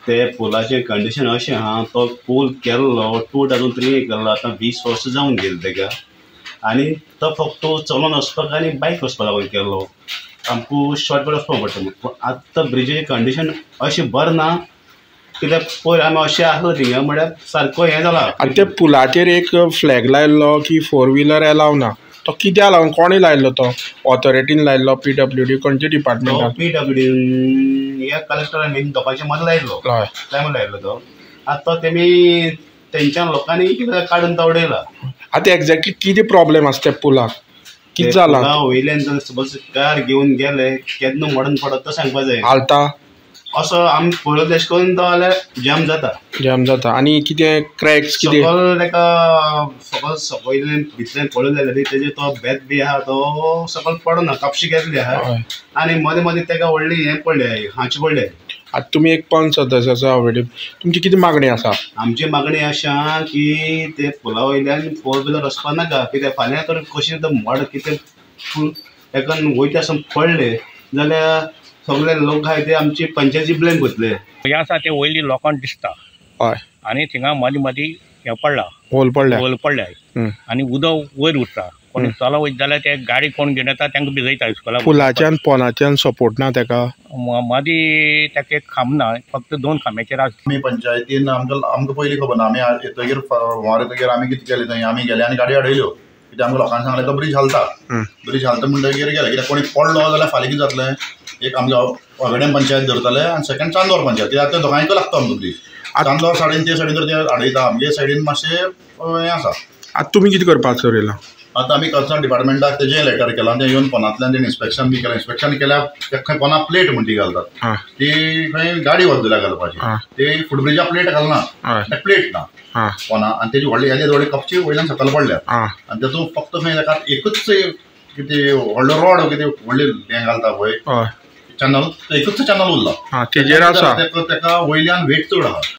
ते पुलाचें कंडिशन अशें आहा, तो पूल केल्लो 2003 केल्लो, आतां 20 वर्सां जावन गेली तेका. आनी तो फक्त चलोन वचपाक आनी बायक वचपाक लागून केल्लो. आमकां शॉर्टकट वचपाक पडटा. पूण आतां ब्रिजीचें कंडिशन अशें बरें ना, कित्याक पयर आमी अशें आसलो थिंगा म्हळ्यार सारको हें जाला. आनी ते पुलाचेर एक फ्लॅग लायल्लो की फोर व्हिलर एलाव ना, तो कित्याक लागून कोणें लायल्लो? तो ऑथॉरिटीन लायल्लो, पीडब्ल्यूडी खंयच्या डिपार्टमेंटान? पीडब्ल्यूडी ह्या कलेक्टरान दोगांच्या मदें लायल्लो. टायमार लायल्लो तो. आतां तेमी तेंच्या लोकांनी कितें काडून तो उडयला. आतां एग्जॅक्टली कितें प्रॉब्लेम आसा त्या पुलाक? कितें जालां? वयल्यान जर सपोज कार घेवन गेले केन्ना मोडून पडत तो सांगपा जाय. हालता असो आमी पळयलो तशें करून तो जाल्यार जॅम जाता. जॅम जाता. आनी कितें क्रॅक्स कितें सकयल ताका सकयल सकयल्यान भितरल्यान पळयलो जाल्यार तेजे तो बेत बी आहा तो सकयल पडना, कापशी गेल्ली आहा. आनी मदें मदें ताका व्हडली हें पडले, खांची पडले. आतां तुमी एक पंच सदस्य आसा ऑलरेडी, तुमची कितें मागणी आसा? आमची मागणी अशा की ते पुला वयल्यान फोर व्हिलर वचपा नाका, कित्याक फाल्यां तर कशें तो मोड कितें ताका वयता आसतना पडले जाल्यार सगळे लोक आहाय ते आमची पंचायती ब्लेम करतले. हें आसा तें वयली लोकांक दिसता. हय. आनी थिंगा मदीं मदीं हें पडला, होल पडल्या, होल पडल्या आनी उदक वयर उरता. कोण चलो वयता जाल्यार ते गाडी कोण घेवन येता तांकां भिजयता इस्कोला. पुलाच्यान पोलाच्यान सपोर्ट ना ताका, मदीं ताका एक खांब ना, फक्त 2 खांब्याचेर आसा. आमी पंचायतीन आमकां आमकां पयलीं खबर ना. आमी येतगीर हुंवार येतगीर आमी कितें केलें थंय आमी गेले आनी गाडी हाडयल्यो. कित्याक आमकां लोकांनी सांगलें तो ब्रीज हालता. ब्रीज हालता म्हणटगीर गेले, कित्याक कोणी पडलो जाल्यार फाल्यां कितें जातलें? एक आमगे वागड्यां पंचायत धरतले आनी सेकंड चांदोर पंचायत, कित्याक ते दोगांयकय लागता आमकां ब्रीज. चांदोर सायडीन ते सायडीन तर ते हाडयता, आमगे सायडीन मातशें हें आसा. आतां तुमी कितें करपाक थरयलां? आतां आमी कन्सर्न डिपार्टमेंटाक तेजें लेटर केलां, तें येवन पोनांतल्यान तेणें इन्स्पेक्शन बी केलां. इन्स्पेक्शन केल्यार ते खंय पोना प्लेट म्हण ती घालतात, ती खंय गाडी वता जाल्यार घालपाची, ती फुटब्रिजा प्लेट घालना, प्लेट ना पोना. आनी तेजी व्हडली हेजी व्हडली कपची वयल्यान सकयल पडल्या आनी तातूंत फक्त खंय ताका एकूच कितें व्हडलो रॉड कितें व्हडली हें घालता पळय चॅनल, एकूच चॅनल उरला तेजेर आसा ताका वयल्यान वेट चड आहा.